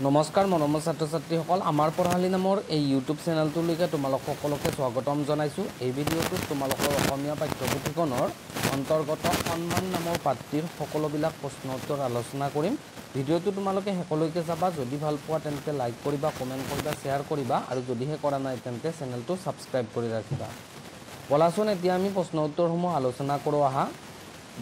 নমস্কাৰ মৰমৰ ছাত্ৰ ছাত্ৰীসকল, আমাৰ পঢ়ালি নামৰ এই ইউটিউব চেনেলটোলৈকে তোমালোক সকলোকে স্বাগতম জনাইছোঁ। এই ভিডিঅ'টোত তোমালোকৰ অসমীয়া পাঠ্যপুথিখনৰ অন্তৰ্গত সন্মান নামৰ পাঠটিৰ সকলোবিলাক প্ৰশ্ন উত্তৰ আলোচনা কৰিম। ভিডিঅ'টো তোমালোকে শেষলৈকে চাবা। যদি ভাল পোৱা তেন্তে লাইক কৰিবা, কমেণ্ট কৰিবা, শ্বেয়াৰ কৰিবা আৰু যদিহে কৰা নাই তেন্তে চেনেলটো ছাবস্ক্ৰাইব কৰি ৰাখিবা। ব'লাচোন এতিয়া আমি প্ৰশ্ন উত্তৰসমূহ আলোচনা কৰোঁ আহা।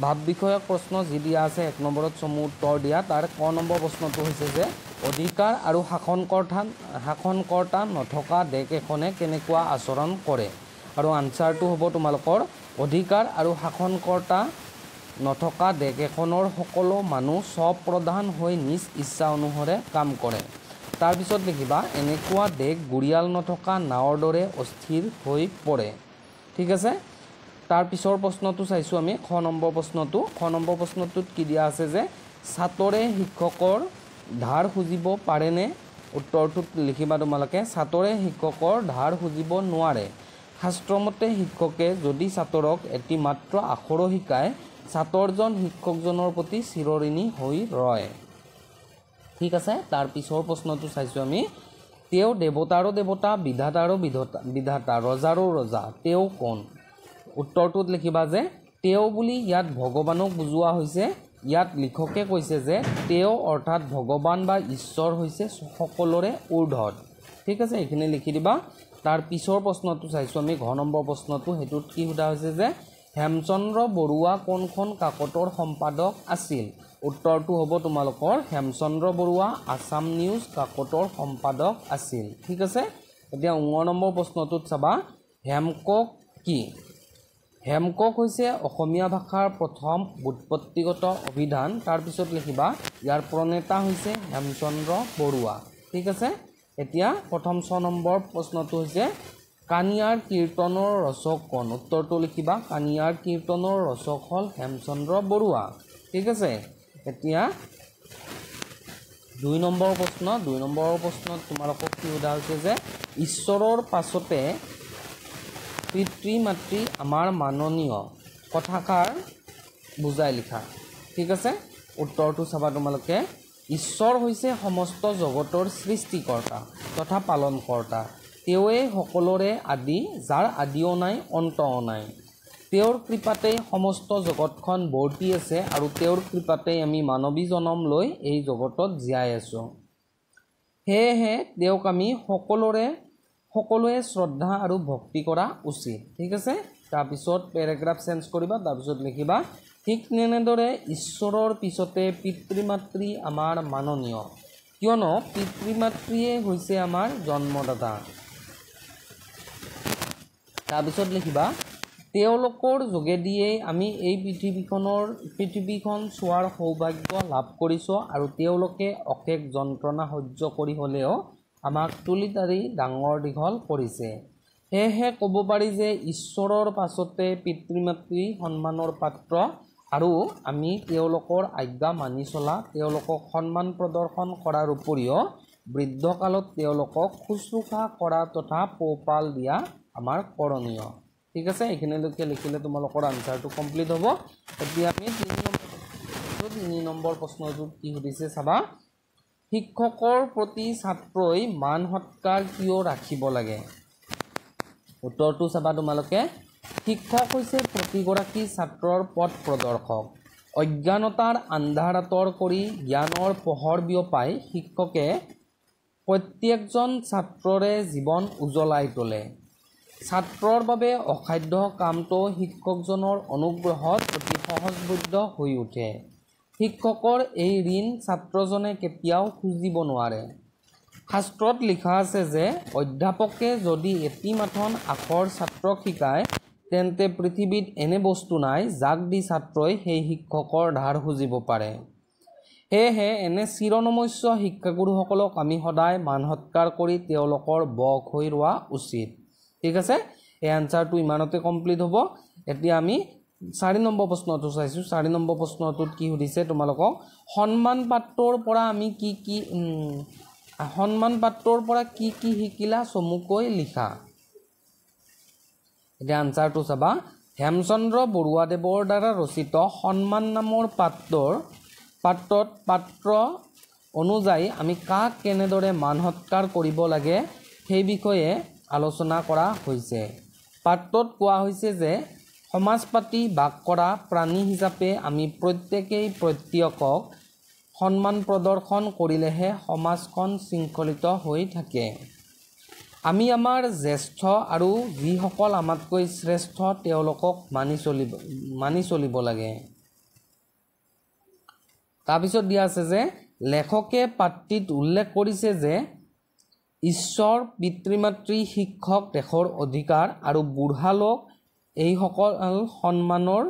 ভাৱ বিষয়ক প্ৰশ্ন যি দিয়া আছে এক নম্বৰত চমু উত্তৰ দিয়া। তাৰ ক নম্বৰ প্ৰশ্নটো হৈছে যে অধিকাৰ আৰু শাসনকৰ্তা নথকা দেশ এখনে কেনেকুৱা আচৰণ কৰে? আৰু আনচাৰটো হ'ব তোমালোকৰ অধিকাৰ আৰু শাসনকৰ্তা নথকা দেশ এখনৰ সকলো মানুহ স্বপ্ৰধান হৈ নিজ ইচ্ছা অনুসৰে কাম কৰে। তাৰপিছত লিখিবা এনেকুৱা দেশ গুৰিয়াল নথকা নাৱৰ দৰে অস্থিৰ হৈ পৰে। ঠিক আছে। তাৰ পিছৰ প্ৰশ্নটো চাইছোঁ আমি খ নম্বৰ প্ৰশ্নটো। খ নম্বৰ প্ৰশ্নটোত কি দিয়া আছে যে ছাত্ৰৰে শিক্ষকৰ ধাৰ খুজিব পাৰেনে? উত্তৰটোত লিখিবা তোমালোকে ছাত্ৰৰে শিক্ষকৰ ধাৰ খুজিব নোৱাৰে। শাস্ত্ৰমতে শিক্ষকে যদি ছাত্ৰক এটি মাত্ৰ আখৰো শিকায়, ছাত্ৰজন শিক্ষকজনৰ প্ৰতি চিৰঋণী হৈ ৰয়। ঠিক আছে। তাৰ পিছৰ প্ৰশ্নটো চাইছোঁ আমি তেওঁ দেৱতাৰো দেৱতা, বিধাতাৰো বিধাতা, ৰজাৰো ৰজা, তেওঁ কোন? উত্তৰটোত লিখিবা যে তেওঁ বুলি ইয়াত ভগৱানক বুজোৱা হৈছে। ইয়াত লিখকে কৈছে যে তেওঁ অৰ্থাৎ ভগৱান বা ঈশ্বৰ হৈছে সকলোৰে ঊৰ্ধত। ঠিক আছে, এইখিনি লিখি দিবা। তাৰ পিছৰ প্ৰশ্নটো চাইছোঁ আমি ঘ নম্বৰ প্ৰশ্নটো। সেইটোত কি সোধা হৈছে যে হেমচন্দ্ৰ বৰুৱা কোনখন কাকতৰ সম্পাদক আছিল? উত্তৰটো হ'ব তোমালোকৰ হেমচন্দ্ৰ বৰুৱা আছাম নিউজ কাকতৰ সম্পাদক আছিল। ঠিক আছে। এতিয়া ঙ নম্বৰ প্ৰশ্নটোত চাবা হেমকোষ কি? হেমকোষ হৈছে অসমীয়া ভাষাৰ প্ৰথম ব্যুৎপত্তিগত অভিধান। তাৰপিছত লিখিবা ইয়াৰ প্ৰণেতা হৈছে হেমচন্দ্ৰ বৰুৱা। ঠিক আছে। এতিয়া প্ৰথম 6 নম্বৰ প্ৰশ্নটো হৈছে কানিয়াৰ কীৰ্তনৰ ৰচক কোন? উত্তৰটো লিখিবা কানিয়াৰ কীৰ্তনৰ ৰচক হ'ল হেমচন্দ্ৰ বৰুৱা। ঠিক আছে। এতিয়া 2 নম্বৰ প্ৰশ্ন। 2 নম্বৰৰ প্ৰশ্নত তোমালোকক কি সোধা হৈছে যে ঈশ্বৰৰ পাছতে পিতৃ মাতৃ আমাৰ মাননীয় কথাষাৰ বুজাই লিখা। ঠিক আছে। উত্তৰটো চাবা তোমালোকে ঈশ্বৰ হৈছে সমস্ত জগতৰ সৃষ্টিকৰ্তা তথা পালনকৰ্তা। তেওঁৱেই সকলোৰে আদি, যাৰ আদিও নাই অন্তও নাই। তেওঁৰ কৃপাতেই সমস্ত জগতখন বৰ্তি আছে আৰু তেওঁৰ কৃপাতেই আমি মানৱী জনম লৈ এই জগতত জীয়াই আছোঁ। সেয়েহে তেওঁক আমি সকলোৱে শ্ৰদ্ধা আৰু ভক্তি কৰা উচিত। ঠিক আছে। তাৰপিছত পেৰাগ্ৰাফ চেঞ্জ কৰিবা। তাৰপিছত লিখিবা ঠিক তেনেদৰে ঈশ্বৰৰ পিছতে পিতৃ মাতৃ আমাৰ মাননীয়, কিয়নো পিতৃ মাতৃয়ে হৈছে আমাৰ জন্মদাতা। তাৰপিছত লিখিবা তেওঁলোকৰ যোগেদিয়েই আমি এই পৃথিৱীখন চোৱাৰ সৌভাগ্য লাভ কৰিছোঁ আৰু তেওঁলোকে অশেষ যন্ত্ৰণা সহ্য কৰি হ'লেও আমাক তুলি তাৰি ডাঙৰ দীঘল কৰিছে। সেয়েহে ক'ব পাৰি যে ঈশ্বৰৰ পাছতে পিতৃ মাতৃ সন্মানৰ পাত্ৰ আৰু আমি তেওঁলোকৰ আজ্ঞা মানি চলা, তেওঁলোকক সন্মান প্ৰদৰ্শন কৰাৰ উপৰিও বৃদ্ধকালত তেওঁলোকক শুশ্ৰূষা কৰা তথা পোহপাল দিয়া আমাৰ কৰণীয়। ঠিক আছে। এইখিনিলৈকে লিখিলে তোমালোকৰ আনচাৰটো কমপ্লিট হ'ব। এতিয়া আমি 3 নম্বৰ প্ৰশ্নটোত কি সুধিছে চাবা শিক্ষকৰ প্ৰতি ছাত্ৰই মান সৎকাৰ কিয় ৰাখিব লাগে? উত্তৰটো চাবা তোমালোকে শিক্ষক হৈছে প্ৰতিগৰাকী ছাত্ৰৰ পথ প্ৰদৰ্শক। অজ্ঞানতাৰ আন্ধাৰ আঁতৰ কৰি জ্ঞানৰ পোহৰ বিয়পাই শিক্ষকে প্ৰত্যেকজন ছাত্ৰৰে জীৱন উজ্বলাই তোলে। ছাত্ৰৰ বাবে অসাধ্য কামটো শিক্ষকজনৰ অনুগ্ৰহত অতি সহজবোধ্য হৈ উঠে। শিক্ষকৰ এই ঋণ ছাত্ৰজনে কেতিয়াও সুজিব নোৱাৰে। শাস্ত্ৰত লিখা আছে যে অধ্যাপকে যদি এটি মাথোন আখৰ ছাত্ৰক শিকায় তেন্তে পৃথিৱীত এনে বস্তু নাই যাক দি ছাত্ৰই সেই শিক্ষকৰ ধাৰ সুজিব পাৰে। সেয়েহে এনে চিৰনমস্য শিক্ষাগুৰুসকলক আমি সদায় মান সৎকাৰ কৰি তেওঁলোকৰ বশ হৈ ৰোৱা উচিত। ঠিক আছে। এই আনচাৰটো ইমানতে কমপ্লিট হ'ব। এতিয়া আমি 4 নম্বৰ প্ৰশ্নটো চাইছোঁ। 4 নম্বৰ প্ৰশ্নটোত কি সুধিছে তোমালোকক সন্মান পাত্ৰৰ পৰা আমি কি কি সন্মান পাত্ৰৰ পৰা কি কি শিকিলা চমুকৈ লিখা। এতিয়া আনচাৰটো চাবা হেমচন্দ্ৰ বৰুৱাদেৱৰ দ্বাৰা ৰচিত সন্মান নামৰ পাত্ৰত পাত্ৰ অনুযায়ী আমি কাক কেনেদৰে মান সৎকাৰ কৰিব লাগে সেই বিষয়ে আলোচনা কৰা হৈছে। পাঠটোত কোৱা হৈছে যে সমাজ পাতি বাস কৰা প্ৰাণী হিচাপে আমি প্ৰত্যেকেই প্ৰত্যেকক সন্মান প্ৰদৰ্শন কৰিলেহে সমাজখন শৃংখলিত হৈ থাকে। আমি আমাৰ জ্যেষ্ঠ আৰু যিসকল আমাতকৈ শ্ৰেষ্ঠ তেওঁলোকক মানি চলিব লাগে। তাৰপিছত দিয়া আছে যে লেখকে পাঠটিত উল্লেখ কৰিছে যে ঈশ্বৰ, পিতৃ মাতৃ, শিক্ষক, দেশৰ অধিকাৰ আৰু বুঢ়ালোক এইসকল সন্মানৰ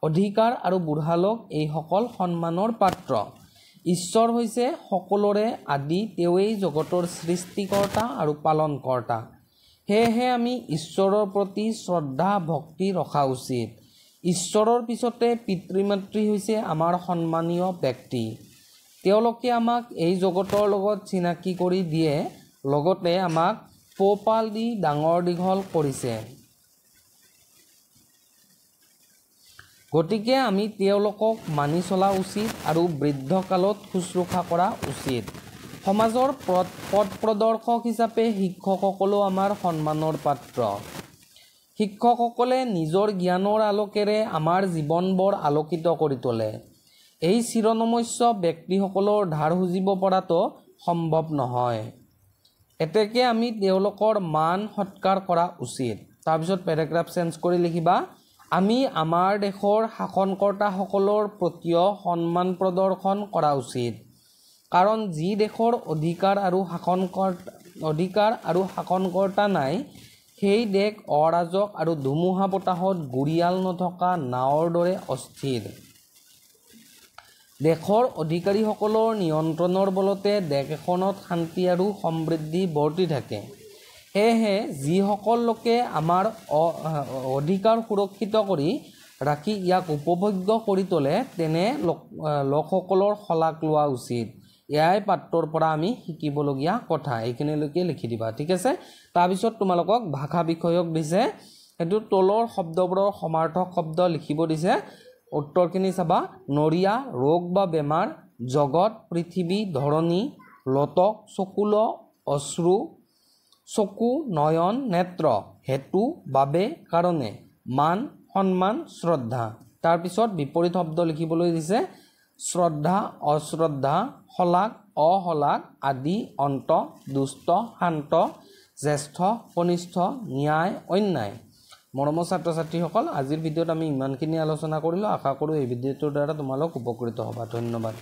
অধিকাৰ আৰু বুঢ়ালোক এইসকল সন্মানৰ পাত্ৰ। ঈশ্বৰ হৈছে সকলোৰে আদি, তেওঁৱেই জগতৰ সৃষ্টিকৰ্তা আৰু পালনকৰ্তা। সেয়েহে আমি ঈশ্বৰৰ প্ৰতি শ্ৰদ্ধা ভক্তি ৰখা উচিত। ঈশ্বৰৰ পিছতে পিতৃ মাতৃ হৈছে আমাৰ সন্মানীয় ব্যক্তি। তেওঁলোকে আমাক এই জগতৰ লগত চিনাকি কৰি দিয়ে, লগতে আমাক পোহপাল দি ডাঙৰ দীঘল কৰিছে। গতিকে আমি তেওঁলোকক মানি চলা উচিত আৰু বৃদ্ধকালত শুশ্ৰূষা কৰা উচিত। সমাজৰ পথ প্ৰদৰ্শক হিচাপে শিক্ষকসকলো আমাৰ সন্মানৰ পাত্ৰ। শিক্ষকসকলে নিজৰ জ্ঞানৰ আলোকেৰে আমাৰ জীৱনবোৰ আলোকিত কৰি তোলে। এই চিৰনমস্য ব্যক্তিসকলৰ ধাৰ সুজিব পৰাটো সম্ভৱ নহয়। এতেকে আমি তেওঁলোকৰ মান সৎকাৰ কৰা উচিত। তাৰপিছত পেৰাগ্ৰাফ চেঞ্জ কৰি লিখিবা, আমি আমাৰ দেশৰ শাসনকৰ্তাসকলৰ প্ৰতিও সন্মান প্ৰদৰ্শন কৰা উচিত। কাৰণ যি দেশৰ অধিকাৰ আৰু শাসনকৰ্তা নাই, সেই দেশ অৰাজক আৰু ধুমুহা বতাহত গুৰিয়াল নথকা নাৱৰ দৰে অস্থিৰ। দেশৰ অধিকাৰীসকলৰ নিয়ন্ত্ৰণৰ বলতে দেশ এখনত শান্তি আৰু সমৃদ্ধি বৰ্তি থাকে। সেয়েহে যিসকল লোকে আমাৰ অধিকাৰ সুৰক্ষিত কৰি ৰাখি ইয়াক উপভোগ্য কৰি তোলে, তেনে লোকসকলৰ শলাগ লোৱা উচিত। এয়াই পাঠটোৰ পৰা আমি শিকিবলগীয়া কথা। এইখিনিলৈকে লিখি দিবা, ঠিক আছে। তাৰপিছত তোমালোকক ভাষা বিষয়ক দিছে, সেইটো তলৰ শব্দবোৰৰ সমাৰ্থক শব্দ লিখিব দিছে। উত্তৰখিনি চাবা, নৰিয়া, ৰোগ বা বেমাৰ, জগত, পৃথিৱী, ধৰণী, লতক, চকুল, অশ্ৰু, চকু, নয়ন, নেত্ৰ, হেতু, বাবে, কাৰণে, মান, সন্মান, শ্ৰদ্ধা। তাৰপিছত বিপৰীত শব্দ লিখিবলৈ দিছে, শ্ৰদ্ধা, অশ্ৰদ্ধা, শলাগ, অশলাগ, আদি, অন্ত, দুষ্ট, শান্ত, জ্যেষ্ঠ, কনিষ্ঠ, ন্যায়, অন্যায়। মৰমৰ ছাত্ৰ ছাত্ৰীসকল, আজিৰ ভিডিঅ'ত আমি ইমানখিনি আলোচনা কৰিলোঁ। আশা কৰোঁ এই ভিডিঅ'টোৰ দ্বাৰা তোমালোক উপকৃত হ'বা। ধন্যবাদ।